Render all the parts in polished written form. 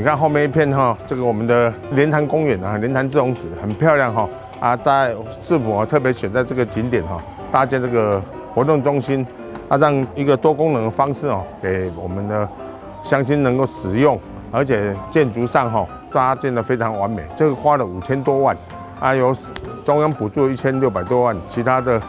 看後面一片哈，這個我們的蓮潭公園啊，蓮潭滯洪池很漂亮哈。啊，在市府啊特別選在這個景點哈，搭建這個活動中心，啊，讓一個多功能的方式哦，給我們的鄉親能夠使用，而且建築上哈搭建得非常完美。這個花了5000多萬，啊，由中央補助1600多萬，其他的，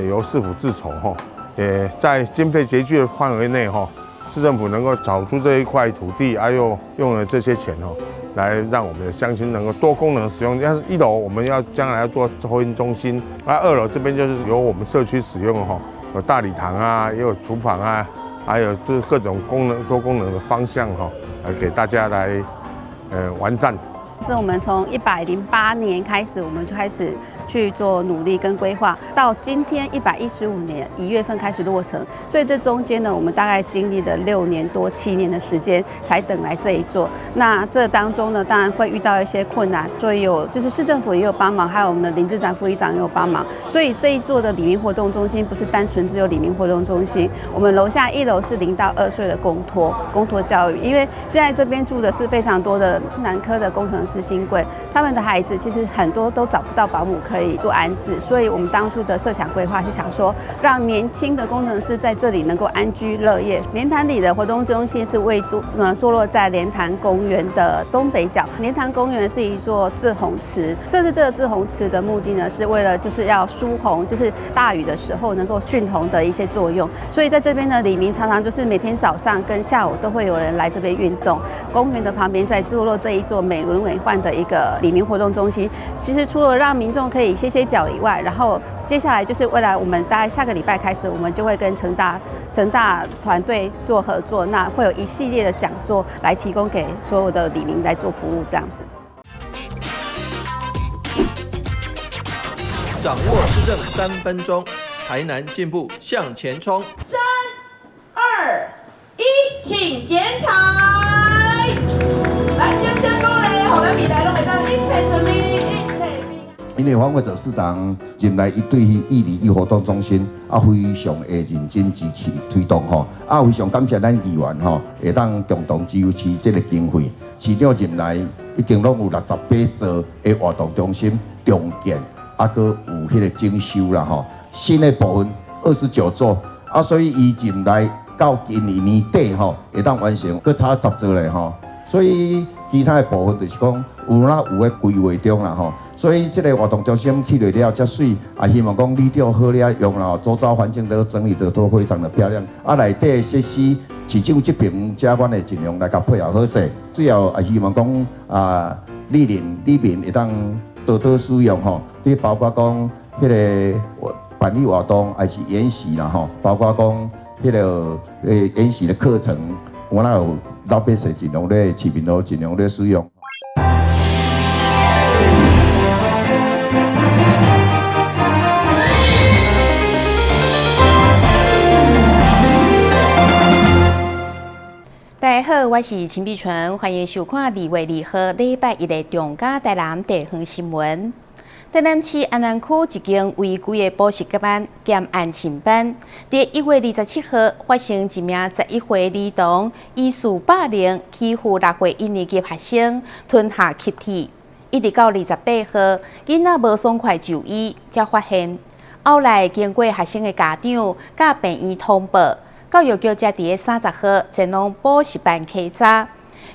由市府自籌哈，也在經費拮據的範圍內哈，市政府能夠找出這一塊土地，啊，又用了這些錢哦，來讓我們的鄉親能夠多功能使用。像一樓我們要將來要做托嬰中心，啊，二樓這邊就是由我們社區使用哈，有大禮堂啊，也有廚房啊，還有就是各種功能多功能的方向哈，來給大家來完善。是我們從108年開始，我們就開始去做努力跟規劃，到今天115年1月份開始落成，所以這中間呢，我們大概經歷了6年多7年的時間，才等來這一座。那這當中呢，當然會遇到一些困難，所以有就是市政府也有幫忙，還有我們的林志展副議長也有幫忙。所以這一座的里民活動中心不是單純只有里民活動中心，我們樓下一樓是0到2歲的公托教育，因為現在這邊住的是非常多的南科的工程師新貴，他們的孩子其實很多都找不到保姆可以做安置，所以我們當初的設想規劃是想說，讓年輕的工程師在這裡能夠安居樂業。蓮潭里的活動中心是位坐落在蓮潭公園的東北角。蓮潭公園是一座滯洪池，設置這個滯洪池的目的呢，是為了就是要疏洪，就是大雨的時候能夠蓄洪的一些作用。所以在這邊呢，里民常常就是每天早上跟下午都會有人來這邊運動。公園的旁邊在坐落這一座美輪美奐的一個里民活動中心，其實除了讓民眾可以歇歇腳以外，然後接下來就是未來我們大概下個禮拜開始，我們就會跟成大團隊做合作，那會有一系列的講座來提供給所有的里民來做服務，這樣子。掌握市政3分鐘，台南進步向前衝。3、2、1，請剪彩。來，掌聲鼓勵，予咱未來攏會當一切順利，一切平安。因為黃偉哲市長進來，伊對彼一里一活動中心啊，非常的認真支持推動吼，啊，非常感謝咱議員吼，會當共同支持這個經費。市長任內已經攏有68座的活動中心重建，啊，閣有彼個整修啦吼。新的部分29座，啊，所以伊任內到今年年底吼，會當完成，閣差10座咧吼。所以其他的部分就是講有哪有咧規劃中啦吼。所以這個活動中心起落了遮媠，也希望講里長好咧用啦，周遭環境都整理得都非常的漂亮。啊，內底的設施，市長這邊遮，阮會盡量來共配合好勢。最後也希望講啊，里鄰里民會當多多使用吼。你包括講彼個辦理活動，還是研習啦吼，包括講彼個研習的課程，我若有老百姓盡量咧，市民都盡量咧使用。大家好，我是陳碧純，歡迎收看2月2號禮拜一的中嘉台南地方新聞。台南市安南區一間違規的補習班兼安親班，佇1月27號發生一名11歲兒童疑似霸凌欺負6歲一年級學生，吞下吸鐵，一直到28號，囡仔無爽快就醫，才發現。後來經過學生的家長佮病院通報，教育局才佇30號前往補習班稽查，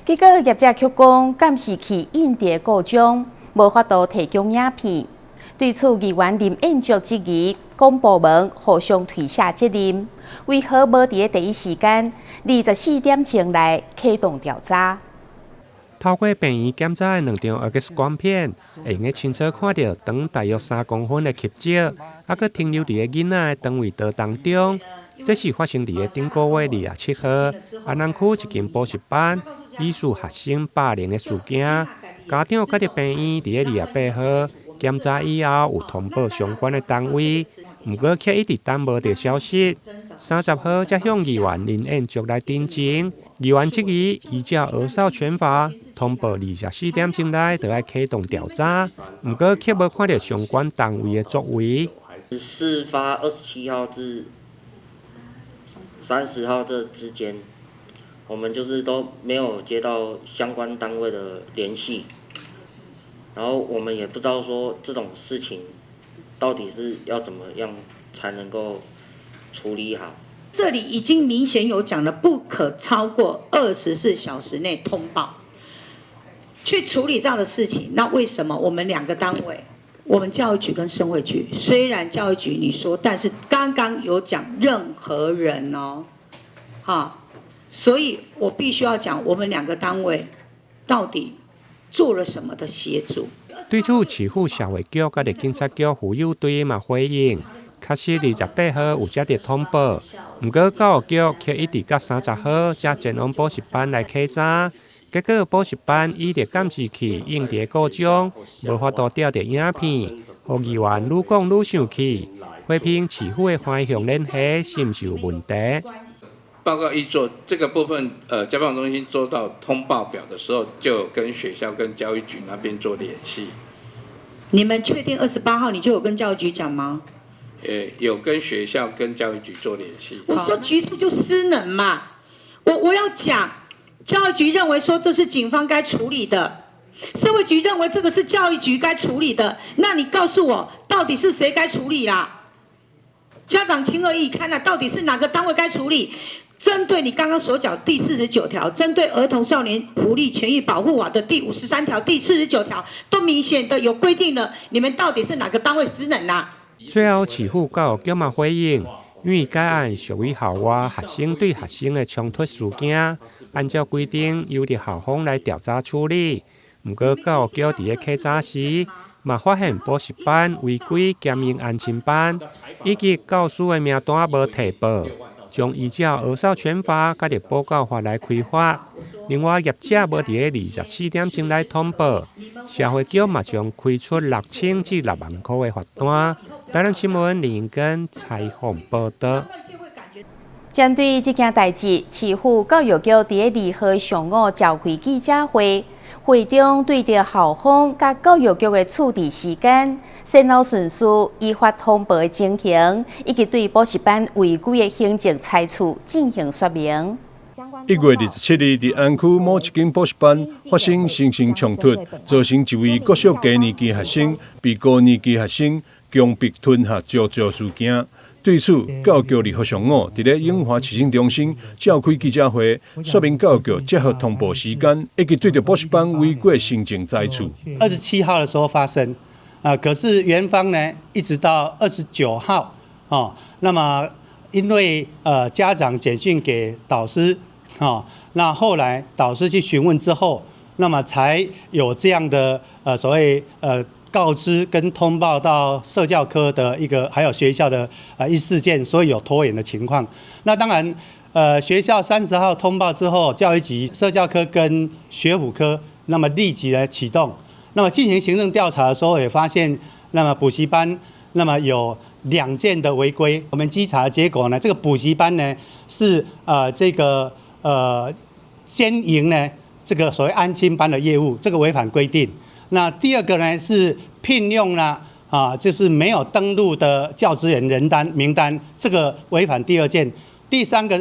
結果業者卻講監視器印佇故障，無法度提供影片。對此，議員林彥卓質疑，公部門互相推卸責任，為何無佇第一時間24點鐘內啟動調查？透過病院檢查的兩張 X 光片，會用清楚看著長大約3公分的吸石，猶閣停留佇个囡仔的腸胃道當中。這是發生佇个頂個月27號，安南區一間補習班疑似學生霸凌的事件。家長佮佇病院佇个28號檢查以後，有通報相關的單位，毋過卻一直等無著消息。30號才向議員林彥卓來陳情，議員質疑依照兒少權法，通報24點鐘內就愛啟動調查，毋過卻無看著相關單位的作為。事發27號至30號這之間，我們就是都沒有接到相關單位的聯繫，然後我們也不知道說這種事情到底是要怎麼樣才能夠處理好。這裡已經明顯有講了，不可超過24小時內通報，去處理這樣的事情。那為什麼我們兩個單位，我們教育局跟社會局，雖然教育局你說，但是剛剛有講任何人哦，哈，所以我必須要講，我們兩個單位到底做了什麼的協助？對此，市府社會局佮警察局婦幼隊嘛回應，確實28號有接著通報，毋過教育局卻一直到30號才前往補習班來稽查，結果補習班倚著監視器硬碟故障，無法度調著影片，予議員愈講愈生氣，批評市府的橫向聯繫是毋是有問題？報告一做這個部分，家訪中心做到通報表的時候，就跟學校跟教育局那邊做聯繫。你們確定28號你就有跟教育局講嗎？有跟學校跟教育局做聯繫。我說局處就失能嘛，我要講，教育局認為說這是警方該處理的，社會局認為這個是教育局該處理的，那你告訴我，到底是誰該處理啦？家長情何以堪啊？到底是哪個單位該處理？針對你剛剛所講第四十九條，針對兒童少年福利權益保護法的第53條、第49條，都明顯的有規定了，你們到底是哪個單位失能啊？最後，市府教育局嘛回應，因為該案屬於校外學生對學生的衝突事件，按照規定由著校方來調查處理。毋過教育局佇咧稽查時，嘛發現補習班違規兼營安親班，以及教師的名單無提報，將依照兒少權法佮著保教法來開罰。另外，業者無佇咧24點鐘內通報，社會局嘛將開出6000至6萬箍的罰單。台南新聞林英根採訪報導。針對這件代誌，市府教育局佇咧2號上午召開記者會，會中對著校方佮教育局的處置時間、先後順序、依法通報的情形，以及對補習班違規的行政裁處進行說明。1月27日，佇安區某一間補習班發生師生衝突，造成一位國小低年級學生被高年級學生強迫吞下蕉蕉事件。對此，教育局2號上午佇咧永華市政中心召開記者會，說明教育局接獲通報時間，以及對著補習班違規行政裁處。 27號的時候發生，啊，可是園方呢，一直到29號，哦，那麼因為家長簡訊給導師，哦，那後來導師去詢問之後，那麼才有這樣的所謂告知跟通報到社教科的一個，還有學校的一事件，所以有拖延的情況。那當然，學校30號通報之後，教育局社教科跟學輔科，那麼立即來啟動。那麼進行行政調查的時候，也發現，那麼補習班那麼有兩件的違規。我們稽查的結果呢，這個補習班呢是這個兼營呢這個所謂安親班的業務，這個違反規定。那第二個呢是聘用了啊，就是沒有登錄的教職員人單名單，這個違反第二件。第三個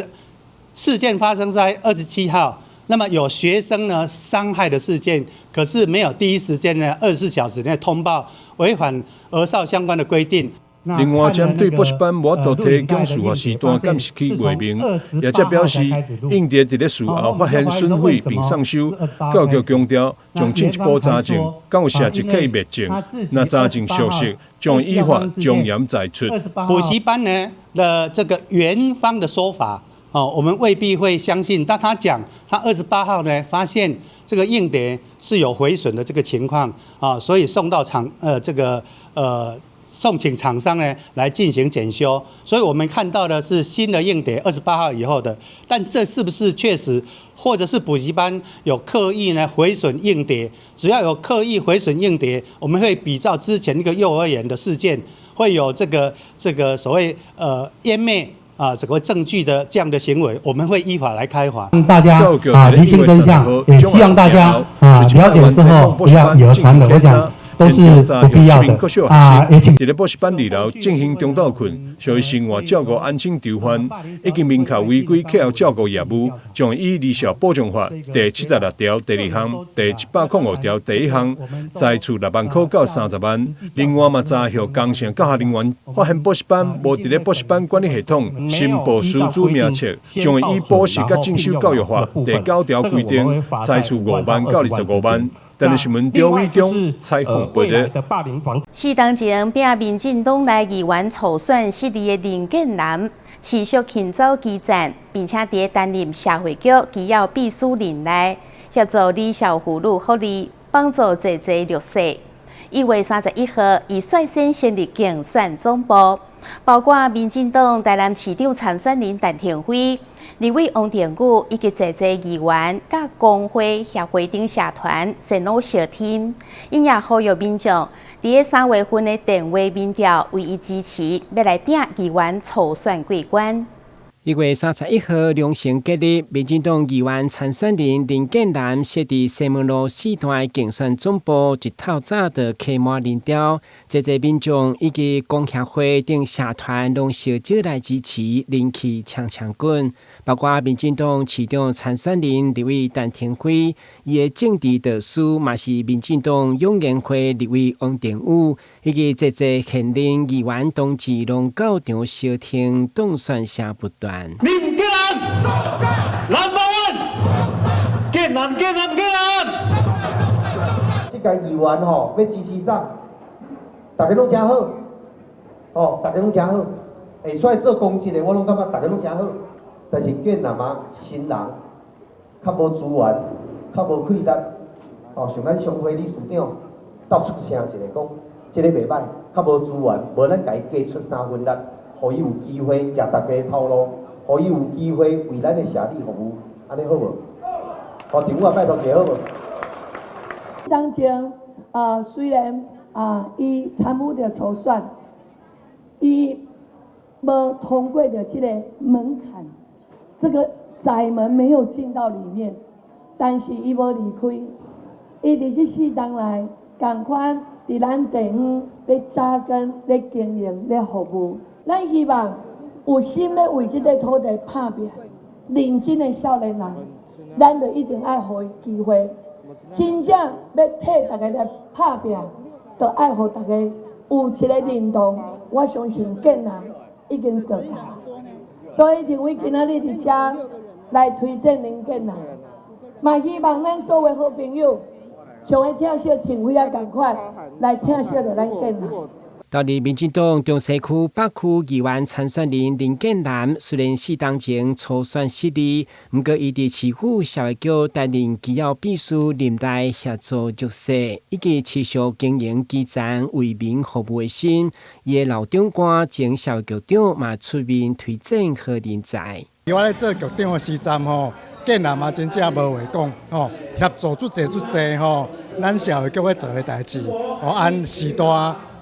事件發生在27號，那麼有學生呢傷害的事件，可是沒有第一時間呢24小時內通報，違反兒少相關的規定。另外，針對補習班無法度提供事發時段監視器畫面，業者表示，硬碟佇咧事後發現損毀並送修，教育局強調將進一步查證，敢有涉及刻意滅證，若查證屬實，將依法從嚴裁處。補習班呢的這個園方的說法，哦，我們未必會相信。但他講，他28號呢發現這個硬碟是有毀損的這個情況，啊，所以送到廠，這個，送請廠商呢來進行檢修，所以我們看到的是新的硬碟，28號以後的，但這是不是確實，或者是補習班有刻意呢毀損硬碟？只要有刻意毀損硬碟，我們會比照之前那個幼兒園的事件，會有這個所謂湮滅啊這個證據的這樣的行為，我們會依法來開罰。大家啊，釐清真相，也希望大家啊了解之後不要以訛傳訛。我想。都是不必要的啊！佇咧補習班二樓進行中晝睏，屬於生活照顧安親囚犯，已經明確違規課後照顧業務，將依兒少保障法第76條第二項、第105條第一項，裁處6萬箍到30萬。另外嘛，查獲工程教學人員發現補習班無佇咧補習班管理系統申報師資名冊，將會依補習佮進修教育法第9條規定，裁處5萬到25萬。台南新聞張偉中採訪報導。四當前拚民進黨內議員初選失利的林建南，持續行走基層，並且佇擔任社會局機要秘書任內，協助兒少婦女福利，幫助濟濟弱勢。1月31號，伊率先成立競選總部，包括民進黨台南市長參選人陳亭妃、立委王定宇以及濟濟議員、佮工會協會等社團前往相挺，𪜶也呼籲民眾佇3月份的電話民調為伊支持，欲來拚議員初選過關。1月31號，龍成結日，民進黨議員參選人林建南設佇西門路四段競選總部，一透早就客滿人潮，濟濟民眾以及工協會等社團攏相招來支持，人氣搶搶滾。包括民進黨市長參選人立委陳亭妃，伊的政治導師嘛是民進黨湧言會立委王定宇，以及濟濟現任議員同志攏到場相挺，當選聲不斷。林建南，Number one，建南建南建南。這屆議員吼欲支持啥？大家攏誠好，哦，大家攏誠好，會出來做公職的，我攏感覺大家攏誠好。但是建南啊，新人較無資源，較無氣力，哦，像咱商會理事長鬥出聲一下講，這个袂䆀，較無資源，無咱共伊加出3分力，予伊有機會食大家頭路。予伊有機會為咱的社里服務，按呢好無？好，政府也拜託一下好無？當前啊，雖然啊，伊參與著初選，伊無通過著這個門檻，這個窄門沒有進到裡面，但是伊無離開，伊佇這四冬來仝款佇咱地方咧紮根、咧經營、咧服務。咱希望有心欲為這個土地拍拚、認真的少年人，咱就一定愛予伊機會。真正欲替大家來拍拚，就愛予大家有一個認同。我相信建南已經做到。所以，認為今仔日佇遮來推薦林建南，嘛希望咱所有好朋友，像咧疼惜亭妃仔仝款，來疼惜著咱建南。到佇民進黨中西區北區議員參選人林建南，雖然四冬前初選失利，毋過伊佇市府社會局擔任機要秘書，任內協助弱勢，以及持續經營基層為民服務的心。伊的老長官前社會局長嘛出面推薦予人才。我咧做局長的時陣吼，建南嘛真正無話講吼，協助足濟足濟吼，咱社會局咧做的代誌，吼按時代。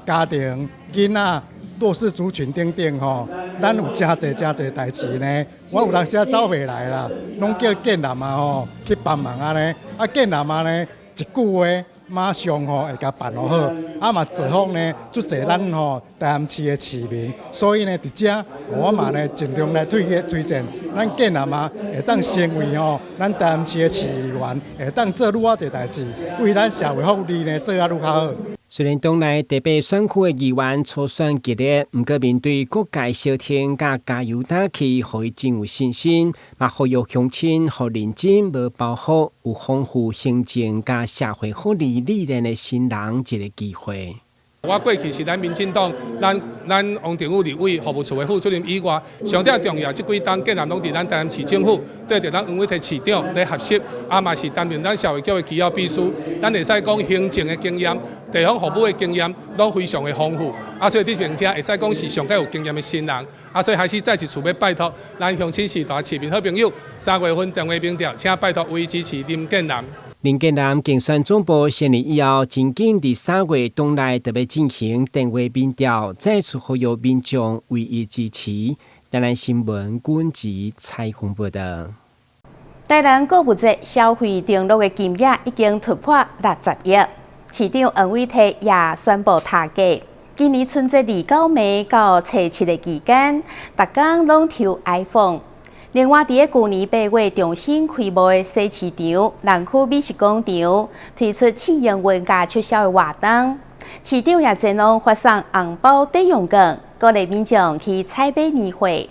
家庭、囡仔、弱勢族群等等吼，咱有誠濟誠濟代誌呢。我有當時仔走袂來啦，攏叫建南啊吼去幫忙按呢。啊，建南啊呢，一句話馬上吼會共辦予好。啊嘛造福呢，足濟咱吼台南市的市民。所以呢，佇遮我嘛呢盡量來推推薦，咱建南啊會當成為吼咱台南市的市議員，會當做愈較濟代誌，為咱社會福利呢做啊愈較好。雖然黨內第八選區的議員初選激烈，毋過面對各界相挺佮加油打氣，予伊真有信心，嘛呼籲鄉親予認真無包袱、有豐富行政佮社會福利理念的新人一个機會。我過去是咱民進黨，咱王定宇立委服務處的副主任以外，上最重要，這幾冬建南攏佇咱台南市政府，對著咱黃偉哲市長咧學習，啊嘛是擔任咱社會局的機要秘書，咱會使講行政的經驗、地方服務的經驗，攏非常的豐富。啊，所以佇並且會使講是上蓋有經驗的新人。啊，所以還是再一次欲拜託咱鄉親序大市民好朋友，3月份電話民調，請拜託予伊支持林建南。林建南競選總部成立以後，真緊佇3月黨內特別進行電話民調，再次呼籲民眾予以支持。台南新聞軍籍採訪報導。台南購物節消費登錄的金額已經突破60億。市長黃偉哲也宣布提價。今年春節29暝到初七的期間，逐工攏抽 iPhone。另外，佇個舊年8月重新開幕的西市場、南區美食廣場推出試營運佮促銷的活動，市長也前往發送紅包抵用券，鼓勵民眾去採買年貨。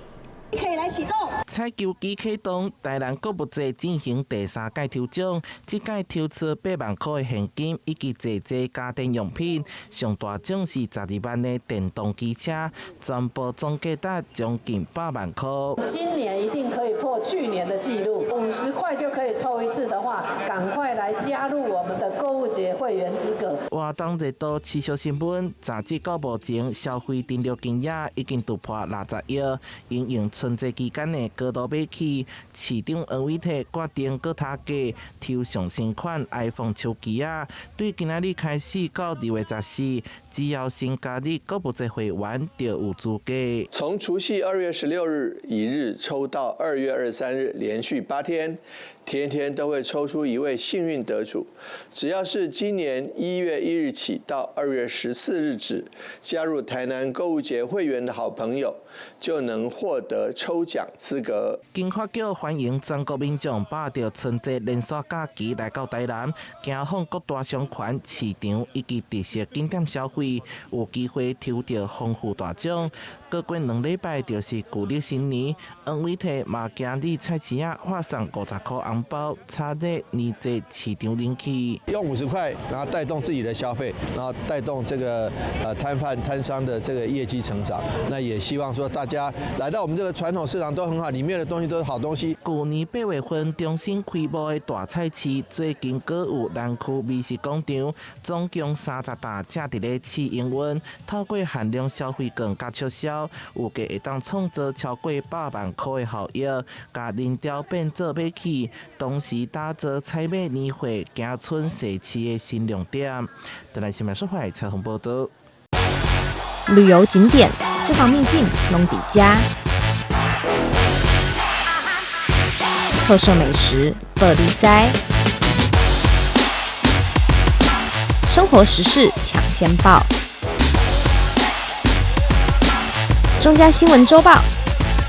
可以來啟動。採購機啟動，台南購物節進行第三屆抽獎，這屆抽出8萬箍的現金以及濟濟家電用品，上大獎是12萬的電動機車，全部總價值將近100萬箍。今年一定可以破去年的紀錄，50塊就可以抽一次的話，趕快來加入我們的購物節會員資格。活動熱度持續升溫，截至到目前消費登錄金額已經突破60億，因應春節期間的高度買氣，市長黃偉哲決定閣提價，抽上新款 iPhone 手機仔，對今仔日開始到2月14，只要新加入購物節會員就有資格。從除夕2月16日一日抽到2月23日，連續8天，天天都會抽出一位幸運得主。只要是今年1月1日起到2月14日止加入台南購物節會員的好朋友，就能獲得抽獎資格。經發局歡迎全國民眾把著春節連續假期來到台南，行訪各大商圈、市場以及特色景點消費，有機會抽著豐富大獎。閣過2禮拜就是舊曆新年，黃偉哲嘛今日菜市仔發送50箍紅包，炒熱年節市場人氣。用50塊，然後帶動自己的消費，然後帶動這個攤販攤商的這個業績成長。那也希望說大家來到我們這個傳統市場都很好，裡面的東西都是好東西。舊年8月份重新開幕的大菜市，最近閣有南區美食廣場，總共30擔正佇咧試營運，透過限量消費券佮促銷，預計會當創造超過100萬箍的效益，共人潮變做買氣，同時打造採買年貨、行春踅市的新亮點。台南新聞採訪報導。旅遊景點、私房秘境，攏佇遮。特色美食，報你知。生活時事搶先報。中嘉新聞週報，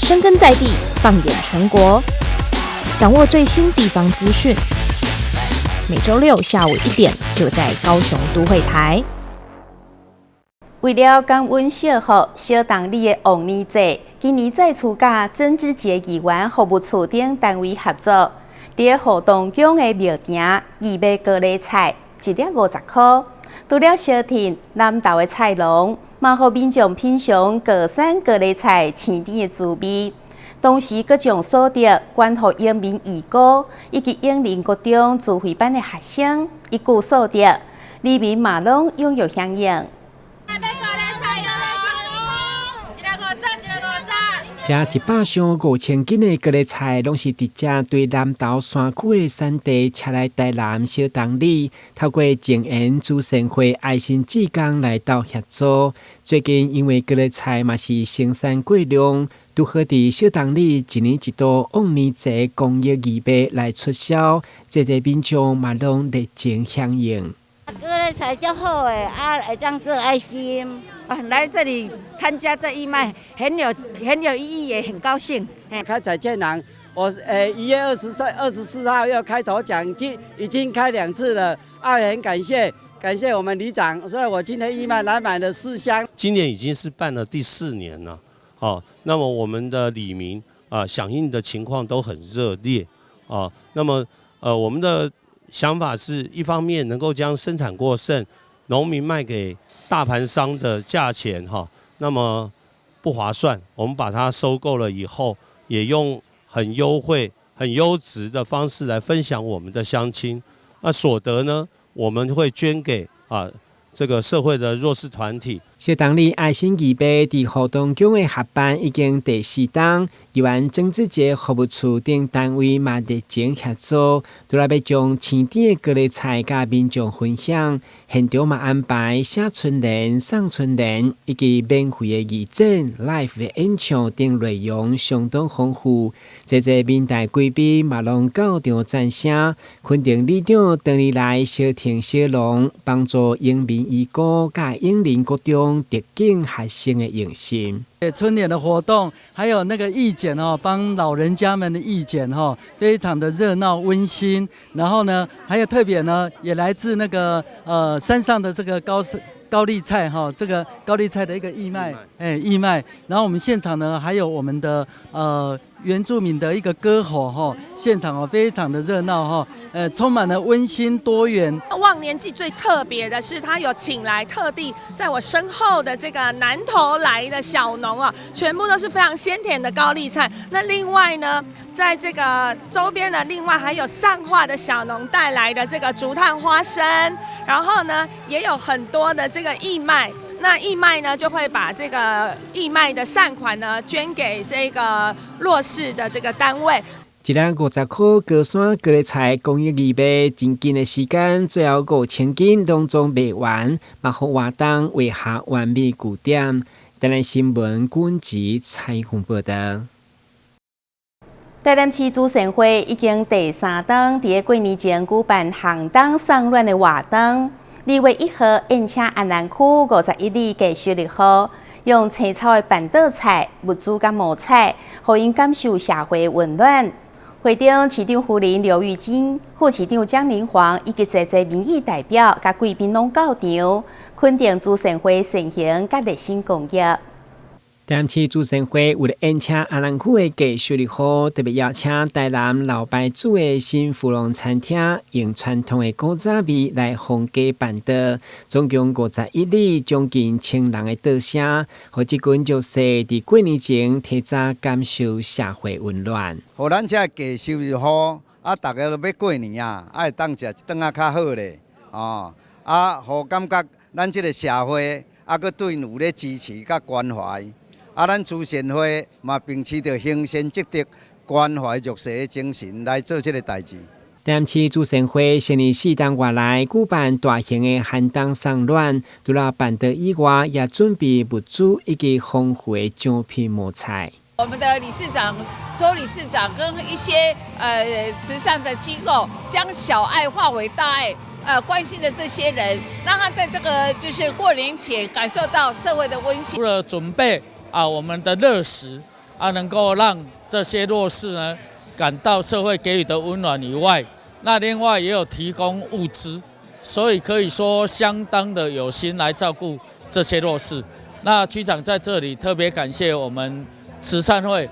深耕在地，放眼全國，掌握最新地方資訊。每週六下午1點，就在高雄都會台。為了感恩惜福小同里的往年節，今年再次佮曾志傑議員服務處等單位合作，佇個活動中的廟埕義賣高麗菜，一粒50箍。除了相挺南投的菜農，嘛予民眾品嘗高山高麗菜鮮甜的滋味，同時閣將所得捐予永明義高以及永寧國中自費班的學生，一舉數得，里民嘛攏踴躍響應。這100箱5000斤的高麗菜，攏是直接對南投山區的產地車來台南小同里，透過靜緣慈善會愛心志工來鬥協助。最近因為高麗菜嘛是生產過量，拄好佇小同里一年一度往年節公益義賣來促銷，濟濟民眾嘛攏熱情響應。高麗菜足好的，啊，會當做愛心。來這裡參加這義賣，很有意義，也很高興。開彩券行，我1月24號要開頭獎，已經開兩次了，啊，很感謝我們里長，所以我今天義賣來買了4箱。今年已經是辦了第四年了，哦，那麼我們的里民啊響應的情況都很熱烈，啊，那麼我們的想法是一方面能夠將生產過剩，農民賣給大盤商的價錢哈，那麼不划算，我們把它收購了以後，也用很優惠、很優質的方式來分享我們的鄉親。那所得呢，我們會捐給啊這個社會的弱勢團體。小同里愛心義賣佇活動中的合辦已經第四冬，議員曾志傑服務處等單位嘛熱情協助，除了欲將青甜的高麗菜佮民眾分享，現場嘛安排寫春聯、送春聯以及免費的義診、live 的演唱等內容相當豐富。濟濟民代貴賓嘛攏到場讚聲，肯定里長長年來相挺小農，幫助永民醫姑佮永林國中特警學生的用心。春聯的活動，還有那個義剪哦，幫老人家們的義剪哈，非常的熱鬧溫馨。然後呢，還有特別呢，也來自那個山上的這個高麗菜哈，這個高麗菜的一個義賣，哎義賣。然後我們現場呢，還有我們的原住民的一個歌喉哈，現場哦非常的熱鬧哈，充滿了溫馨多元。忘年祭最特別的是，他有請來特地在我身後的這個南投來的小農啊，全部都是非常鮮甜的高麗菜。那另外呢，在這個周邊呢，另外還有善化的小農帶來的這個竹炭花生，然後呢，也有很多的這個義賣。那義賣呢，就會把這個義賣的善款呢，捐給這個弱勢的這個單位。一籃50箍高山高麗菜公益義賣，真緊的時間，最後5000斤攏總賣完，嘛予活動畫下完美句點。台南新聞軍籍採訪報道。台南市慈善會已經第三冬佇咧過年前舉辦寒冬送暖的活動。2月1號，宴請安南區51里低收入戶，用青草的辦桌菜、物資佮毛菜，予𪜶感受社會溫暖。會中市長夫人劉玉金、副市長江寧煌以及濟濟民意代表佮貴賓攏到場，肯定慈善會善行佮熱心公益。台南市慈善會為了宴請安南區的低收入戶，特別邀請台南老牌子的新福隆餐廳，用傳統的古早味來封家辦桌，總共51里，將近1000人的桌聲，予這群弱勢佇過年前提早感受社會溫暖。予咱這低收入戶，啊，逐家都欲過年啊，啊會當食一頓仔較好咧，哦，啊，予感覺咱這個社會啊，閣對𪜶有咧支持佮關懷。啊，咱慈善會嘛秉持著行善積德、關懷弱勢的精神來做這個代誌。台南市慈善會成立四冬外來舉辦大型的寒冬送暖，除了辦桌以外，也準備物資以及豐富的獎品模菜。我們的理事長周理事長跟一些慈善的機構，將小愛化為大愛。關心的這些人，讓他在這個就是過年前感受到社會的溫情。除了準備啊，我們的熱食啊，能夠讓這些弱勢呢感到社會給予的溫暖以外，那另外也有提供物資，所以可以說相當的有心來照顧這些弱勢。那區長在這裡特別感謝我們慈善會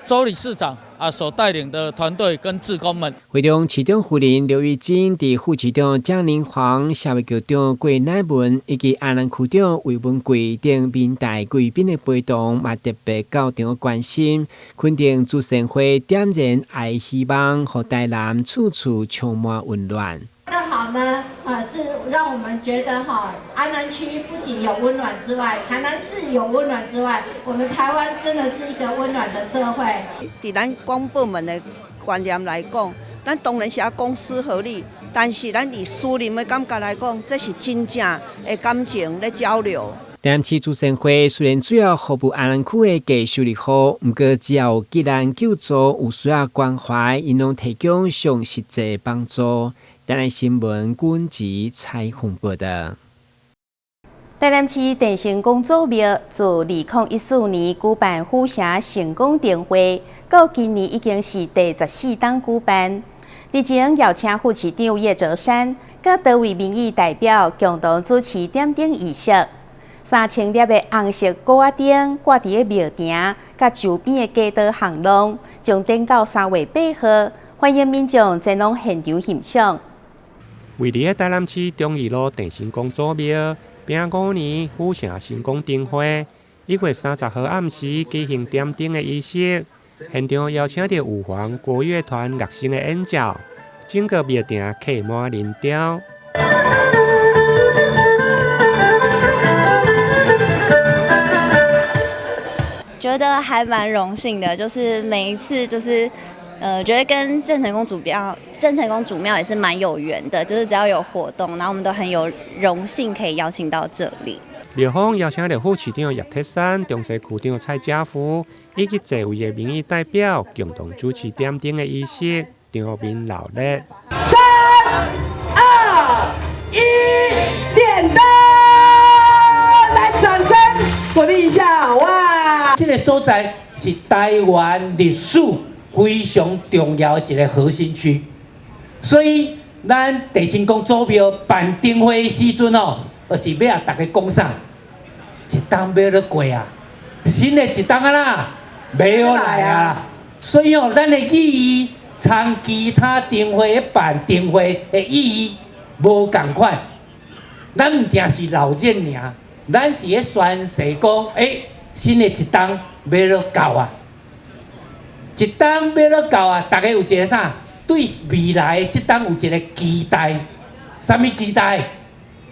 周理事長啊所帶領的團隊跟志工們。會中市長夫人劉玉金、佇副市長江寧煌、社會局長郭乃文以及安南區長魏文貴等民代貴賓的陪同，嘛特別到場關心，肯定慈善會點燃愛希望，予台南處處充滿溫暖。那好呢，是讓我們覺得哈，安南區不僅有溫暖之外，台南市有溫暖之外，我們台灣真的是一個溫暖的社會。佇咱公部門的觀念來講，咱當然是愛公私合力，但是咱以私人的感覺來講，這是真正的感情咧交流。台南市慈善會雖然主要服務安南區的低收入戶，毋過只要有急難救助、有需要關懷，𪜶攏提供上實際幫助。台南新聞軍籍採訪報道。台南市鄭成功祖廟自2014年舉辦府城成功燈會，到今年已經是第14冬舉辦。日前邀請副市長葉哲山，佮多位民意代表共同主持點燈儀式。3000粒的紅色鼓仔燈掛佇咧廟埕，佮周邊的街道巷弄，將點到3月8號，歡迎民眾前往現場欣賞。位佇咧台南市忠義路鄭成功祖廟，丙午年府城成功燈會，1月30號暗時舉行點燈的儀式，現場邀請著五環國樂團樂聲的演奏，整個廟埕客滿人潮。覺得還蠻榮幸的，就是每一次就是，覺得跟鄭成功祖廟、鄭成功祖廟也是蠻有緣的，就是只要有活動，然後我們都很有榮幸可以邀請到這裡。廟方邀請著副市長葉鐵珊、中西區長蔡家福以及濟位的民意代表共同主持點燈的儀式，場面鬧熱。三、二、一，點燈！來，掌聲鼓勵一下，哇！這個所在是台灣歷史非常重要的一個核心區，所以咱鄭成功祖廟辦燈會的時陣哦，就是欲共大家講啥？一冬欲咧過啊，新的一冬啊啦，欲來啊！所以哦，咱的意義，參其他燈會辦燈會的意義無仝款。咱毋定是鬧熱爾，咱是咧宣誓講，欸，新的一冬欲咧到啊！一冬欲咧到啊！大家有一个啥？對未來的這冬有一个期待，啥物期待？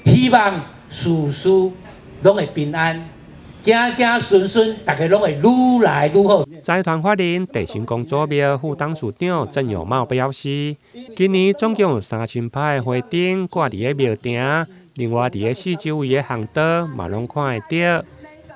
希望事事攏會平安，行行順順，大家攏會愈來愈好。財團法人鄭成功祖廟副董事長鄭永茂表示，今年總共有3000排的花燈掛佇个廟埕，另外佇个四周圍的巷道嘛攏看會著。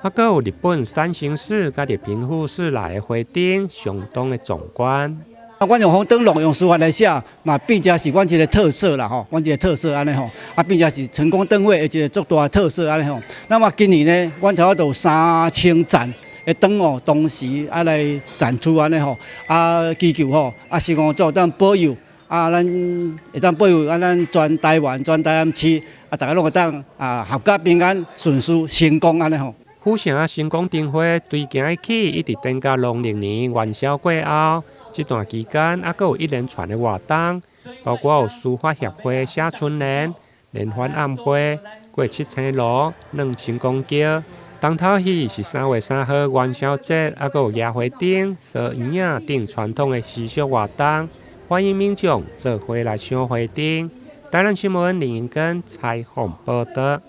還閣有日本三形市佮佇平戶市來的花燈，相當的壯觀。啊，阮用風燈籠用書法來寫，嘛變成是阮一个特色啦吼，阮一个特色按呢吼，啊變成是成功燈會的一个足大的特色按呢吼。那麼今年呢，阮差不多有3000盞的燈哦，同時啊來展出按呢吼，啊祈求吼，啊神王祖當保佑，啊咱會當保佑啊咱全台灣、全台南市啊，大家攏會當啊闔家平安、順遂成功按呢吼。府城成功燈會對今日起一直等到農曆年元宵過後，這段期間還閣有一連串的活動，包括有書法協會寫春聯、聯歡晚會、過七星爐、攆成功轎。重頭戲是3月3號元宵節，還閣有野花燈、燒圓仔等傳統的習俗活動，歡迎民眾做伙來賞花燈。台南新聞林英根採訪報導。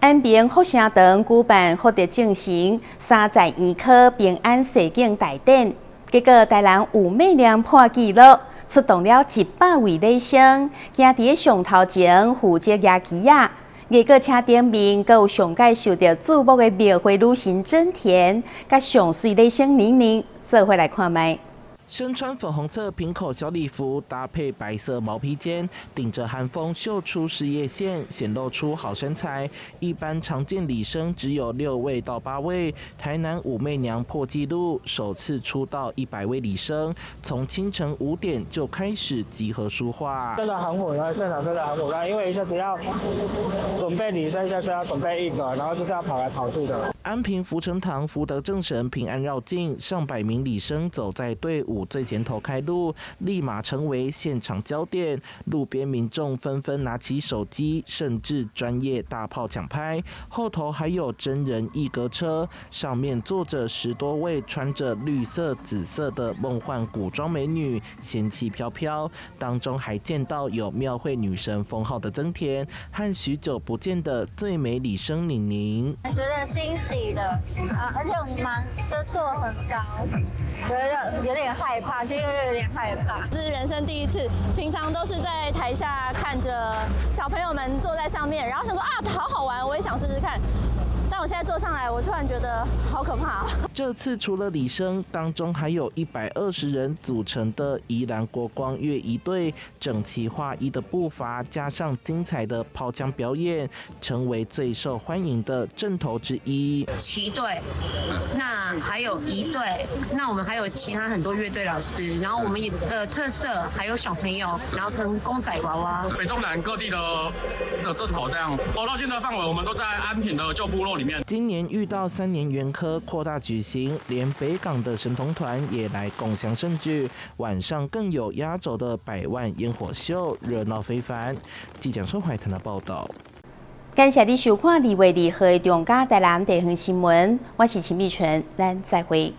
安平福城堂舉辦福德正神三在嬰科平安踅境大典，結果台南武媚娘破紀錄，出動了100位禮生，行佇咧上頭前負責舉旗仔，藝閣車頂面，閣有上蓋受著矚目的廟會女神真田，佮上媠禮生妮妮做伙來看覓。身穿粉紅色平口小禮服，搭配白色毛披肩，頂着寒風秀出事業線，顯露出好身材。一般常見禮生只有6位到8位，台南武媚娘破紀錄，首次出到100位禮生，從清晨5點就開始集合梳化。真的很火熱，現場真的很火熱，因為一下子要準備禮生，一下子要準備一個，然後就是要跑來跑去的。安平福成堂福德正神平安繞境，上百名禮生走在隊伍最前頭開路，立馬成為現場焦點。路邊民眾紛紛拿起手機，甚至專業大炮搶拍。後頭還有真人一格車，上面坐着10多位穿着綠色、紫色的夢幻古裝美女，仙氣飄飄。當中還見到有廟會女神封號的曾田和許久不見的最美禮生寧寧。覺得新奇的啊，而且我們這坐很高，覺得有點害怕，其實又有點害怕。這是人生第一次，平常都是在台下看着小朋友們坐在上面，然後想說啊，好好玩，我也想試試看。但我現在坐上來，我突然覺得好可怕。這次除了禮生，當中還有120人組成的宜蘭國光樂儀隊，整齊劃一的步伐，加上精彩的拋槍表演，成為最受歡迎的陣頭之一。旗隊，那還有儀隊，那我們還有其他很多樂隊老師，然後我們的特色還有小朋友，然後跟公仔娃娃。北中南各地的陣頭這樣，繞境的範圍，我們都在安平的舊部落裡面。今年遇到3年元科擴大舉行，連北港的神童團也來共襄盛舉。晚上更有壓軸的百萬煙火秀，熱鬧非凡。記者蘇懷騰的報道。感謝你收看2月2號的中嘉台南地方新聞，我是秦美純，咱再會。